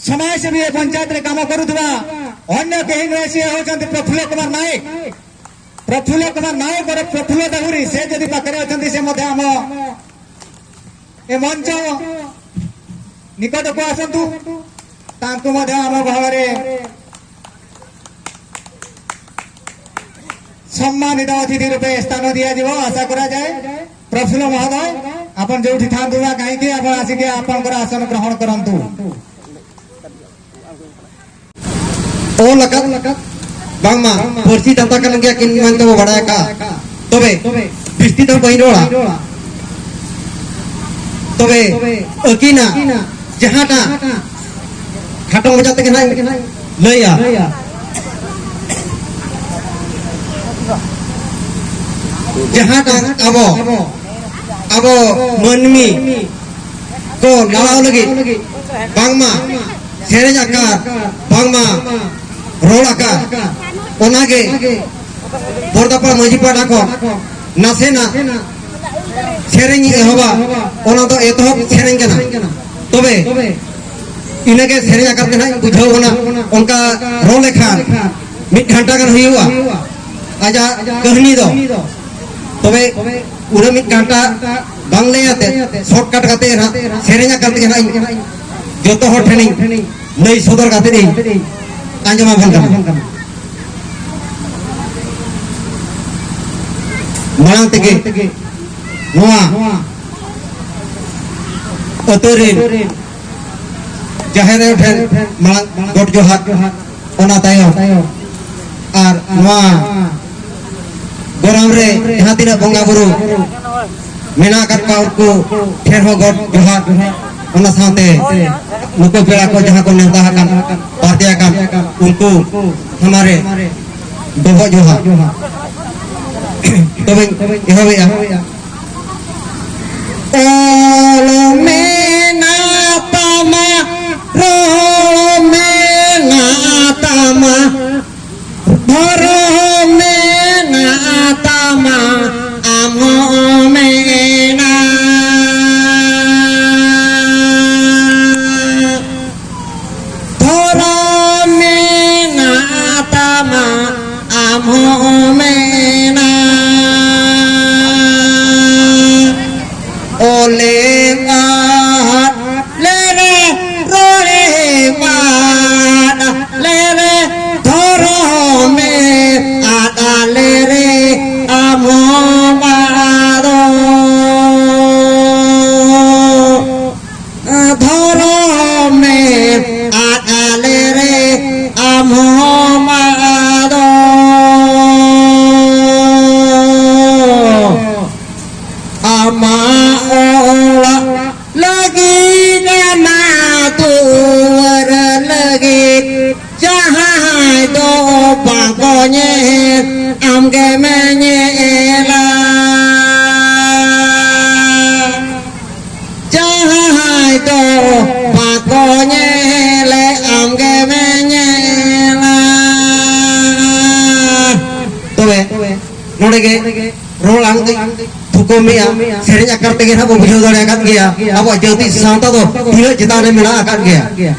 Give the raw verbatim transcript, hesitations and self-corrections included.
ସମାଜସେବୀ ଏ ପଞ୍ଚାୟତରେ କାମ କରୁଥିବା ଅନ୍ୟ କେହି ନୁହେଁ, ସିଏ ହେଉଛନ୍ତି ପ୍ରଫୁଲ୍ଲ କୁମାର ନାୟକ। ପ୍ରଫୁଲ୍ଲ କୁମାର ନାୟକ, ଗୋଟେ ପ୍ରଫୁଲ୍ଲ ଦେହୁରୀ, ସେ ଯଦି ପାଖରେ ଅଛନ୍ତି, ସେ ମଧ୍ୟ ଆମ ଏ ମଞ୍ଚ ନିକଟକୁ ଆସନ୍ତୁ, ତାଙ୍କୁ ମଧ୍ୟ ଆମ ଗହଳରେ ସମ୍ମାନିତ ଅତିଥି ରୂପେ ସ୍ଥାନ ଦିଆଯିବ। ଆଶା କରାଯାଏ, ପ୍ରଫୁଲ୍ଲ ମହୋଦୟ, ଆପଣ ଯୋଉଠି ଥାଆନ୍ତୁ ନା କାହିଁକି, ଆପଣ ଆସିକି ଆପଣଙ୍କର ଆସନ ଗ୍ରହଣ କରନ୍ତୁ। ᱚᱞ ᱟᱠᱟᱫ ᱵᱟᱝᱢᱟ ᱯᱟᱹᱨᱥᱤ ᱫᱟᱛᱟ ᱠᱟᱱ ᱜᱮᱭᱟ ᱠᱤᱱ ᱢᱮᱱᱛᱮ ᱵᱚ ᱵᱟᱲᱟᱭ ᱟᱠᱟᱫᱼᱟ᱾ ᱛᱚᱵᱮ ᱵᱤᱥᱛᱤ ᱫᱚ ᱵᱟᱹᱧ ᱨᱚᱲᱟ᱾ ᱛᱚᱵᱮ ᱟᱹᱠᱤᱱᱟᱜ ᱡᱟᱦᱟᱸᱴᱟᱜ ᱠᱷᱟᱴᱚ ᱢᱚᱪᱟ ᱛᱮᱜᱮ ᱱᱟᱜ ᱤᱧ ᱞᱟᱹᱭᱟ᱾ ᱡᱟᱦᱟᱸᱴᱟᱜ ᱟᱵᱚ, ᱟᱵᱚ ᱢᱟᱹᱱᱢᱤ ᱠᱚ ᱞᱟᱲᱟᱣ ᱞᱟᱹᱜᱤᱫ ᱵᱟᱝᱢᱟ ᱥᱮᱨᱮᱧ ᱟᱠᱟᱫ, ᱵᱟᱝᱢᱟ ᱨᱚᱲ ᱟᱠᱟᱫ, ᱚᱱᱟᱜᱮ ᱵᱚᱨᱫᱟᱯᱟᱲ ᱢᱟᱹᱡᱷᱤ ᱯᱟᱦᱴᱟ ᱠᱷᱚᱱ ᱱᱟᱥᱮᱱᱟᱜ ᱥᱮᱨᱮᱧ ᱤᱧ ᱮᱦᱚᱵᱟ, ᱚᱱᱟ ᱫᱚ ᱮᱛᱚᱦᱚᱵ ᱥᱮᱨᱮᱧ ᱠᱟᱱᱟ᱾ ᱛᱚᱵᱮ ᱤᱱᱟᱹᱜᱮ ᱥᱮᱨᱮᱧ ᱟᱠᱟᱫ ᱜᱮ ᱱᱟᱦᱟᱜ ᱤᱧ ᱵᱩᱡᱷᱟᱹᱣ ᱠᱟᱱᱟ᱾ ᱚᱱᱠᱟ ᱨᱚᱲ ᱞᱮᱠᱷᱟᱱ ᱢᱤᱫ ᱜᱷᱟᱱᱴᱟ ᱜᱟᱱ ᱦᱩᱭᱩᱜᱼᱟ᱾ ᱟᱡᱟᱜ ᱠᱟᱹᱦᱱᱤ ᱫᱚ᱾ ᱛᱚᱵᱮ ᱯᱩᱨᱟᱹ ᱢᱤᱫ ᱜᱷᱟᱱᱴᱟ ᱵᱟᱝ ᱞᱟᱹᱭ ᱟᱛᱮ, ᱥᱚᱨᱴᱠᱟᱴ ᱠᱟᱛᱮ ᱱᱟᱦᱟᱜ ᱥᱮᱨᱮᱧ ᱟᱠᱟᱫ ᱜᱮ ᱱᱟᱦᱟᱜ ᱤᱧ ᱡᱚᱛᱚ ᱦᱚᱲ ᱴᱷᱮᱱᱤᱧ ᱞᱟᱹᱭ ᱥᱚᱫᱚᱨ ᱠᱟᱛᱮ ᱤᱧ ᱟᱸᱡᱚᱢ ᱟᱵᱚᱱ ᱠᱟᱱᱟ᱾ ᱢᱟᱲᱟᱝ ᱛᱮᱜᱮ ᱱᱚᱣᱟ ᱟᱹᱛᱩ ᱨᱮᱱ ᱡᱟᱦᱮᱨ ᱟᱭᱳ ᱴᱷᱮᱱ ᱢᱟᱲᱟᱝ ᱜᱚᱰ ᱡᱚᱦᱟᱨ, ᱚᱱᱟ ᱛᱟᱭᱚᱢ ᱟᱨ ᱱᱚᱣᱟ ᱜᱚᱨᱟᱢ ᱨᱮ ᱡᱟᱦᱟᱸ ᱛᱤᱱᱟᱹᱜ ᱵᱚᱸᱜᱟ ᱵᱩᱨᱩ ᱢᱮᱱᱟᱜ ᱟᱠᱟᱫ ᱠᱚᱣᱟ, ᱩᱱᱠᱩ ᱴᱷᱮᱱ ᱦᱚᱸ ᱜᱚᱰ ᱡᱚᱦᱟᱨ, ᱚᱱᱟ ᱥᱟᱶᱛᱮ ᱱᱩᱠᱩ ᱯᱮᱲᱟ ᱠᱚ ᱡᱟᱦᱟᱸ ᱠᱚ ᱱᱮᱣᱛᱟ ᱟᱠᱟᱱ, ᱵᱟᱨᱛᱮ ᱟᱠᱟᱱ, ᱩᱱᱠᱩ ᱥᱟᱢᱟᱝ ᱨᱮ ᱰᱚᱵᱚᱜ ᱡᱚᱦᱟᱨ᱾ ᱛᱚᱵᱮᱧ ᱮᱦᱚᱵᱮᱜᱼᱟ᱾ ᱚᱞ ᱢᱮᱱᱟᱜ ᱛᱟᱢᱟ, ᱨᱚᱲ ᱢᱮᱱᱟᱜ ᱛᱟᱢᱟ, ᱫᱷᱚᱨᱚᱢ ᱢᱮᱱᱟᱜ ᱛᱟᱢᱟ, ᱟᱢ ᱦᱚᱸ ᱢᱮᱱᱟᱜ᱾ ᱞᱮᱢ ᱟᱫ ᱞᱮᱨᱮ ᱨᱚᱲᱮᱢ ᱟᱫ ᱞᱮᱨᱮ ᱫᱷᱚᱨᱚᱢᱮ ᱟᱫ ᱞᱮᱨᱮ ᱟᱢ ᱦᱚᱸᱢ ᱟᱫᱚᱜ᱾ ᱫᱷᱚᱨᱚᱢᱮ ᱟᱫ ᱞᱮᱨᱮ ᱟᱢ ᱦᱚᱸᱢ ᱟᱫᱚᱜ᱾ ᱟᱢᱟᱜ ᱚᱲᱟᱜ ᱞᱟᱹᱜᱤᱫ, ᱟᱢᱟᱜ ᱫᱩᱣᱟᱹᱨ ᱞᱟᱹᱜᱤᱫ, ᱡᱟᱦᱟᱸᱭ ᱫᱚ ᱵᱟᱝᱠᱚ ᱧᱮᱞ, ᱟᱢᱜᱮᱢ ᱧᱮᱞᱟ᱾ ᱡᱟᱦᱟᱸᱭ ᱫᱚ ᱵᱟᱝᱠᱚ ᱧᱮᱞᱮ, ᱟᱢᱜᱮᱢ ᱧᱮᱞᱟ᱾ ᱛᱚᱵᱮ ᱱᱚᱰᱮ ᱜᱮ ᱨᱚᱲ ᱟᱞᱟᱝ ᱫᱚᱧ ᱛᱷᱩᱠᱟᱹᱢᱮᱜᱼᱟ᱾ ᱥᱮᱨᱮᱧ ᱟᱠᱟᱨ ᱛᱮᱜᱮ ᱱᱟᱦᱟᱜ ᱵᱚ ᱵᱩᱡᱷᱟᱹᱣ ᱫᱟᱲᱮ ᱟᱠᱟᱫ ᱜᱮᱭᱟ, ᱟᱵᱚᱣᱟᱜ ᱡᱟᱹᱛᱤ ᱥᱟᱶᱛᱟ ᱫᱚ ᱛᱤᱱᱟᱹᱜ ᱪᱮᱛᱟᱱ ᱨᱮ ᱢᱮᱱᱟᱜ ᱟᱠᱟᱫ ᱜᱮᱭᱟ᱾